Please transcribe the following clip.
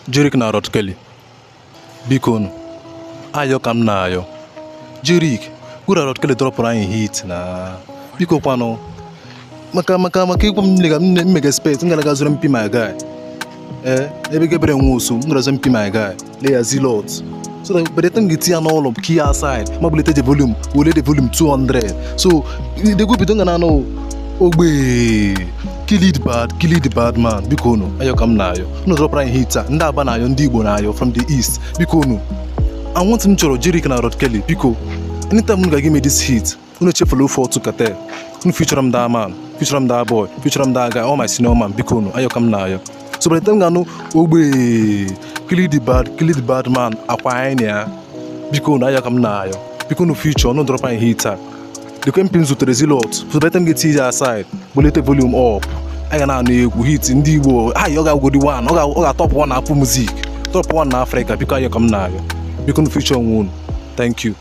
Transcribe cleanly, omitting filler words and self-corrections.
Jeriq na Rod Kelly, biko nụ, ayọ ka m na-ayọ. Jeriq gwura Rod Kelly dropụrụ anyị hit na biko kwanụ, maka ịgwa m nne m mmega spet m gara aga zụrụ mpi my guy, ee, ebe gebere nwe osu m gara zụrụ mpi my guy lee ya zilot, so that by the time ga-eti ya n'ụlọ key aside ma bulite the volume, wole the volume 200, so the bido nga na-anụ ogbe kill it bad, kill it bad man. Biko unu, ayọ ka m na-ayọ unu, dropụrụ anyị hit a. Ndị Aba na-ayọ, ndị Igbo na-ayọ from the east. Biko unu, I want m chọrọ Jeriq na Rod Kelly, biko, anytime unu ga-give me this hit, unu echefula ofe otu cartel unu feature m, that man, feature m, that boy, feature m, that guy, all my senior man. Biko unu, ayọ ka m na-ayọ. So by the time ga-anụ ogbe kill the bad, kill the bad man, akwa anyị na ya. Biko unu, ayọ ka m na-ayọ, biko unu feature unu, drop anyị hit a. The mp m zutere zilot, so by the time ga-eti ya aside, bulite volume up, anyị ga na-anụ egwu hit ndị Igbo ayi. Ọ ga-agwụgodi one, ọ ga-atọpụ one na Apple Music, top one na Africa. Biko, ayọ ka m na-ayọ, biko unu feature onwe unu. Thank you.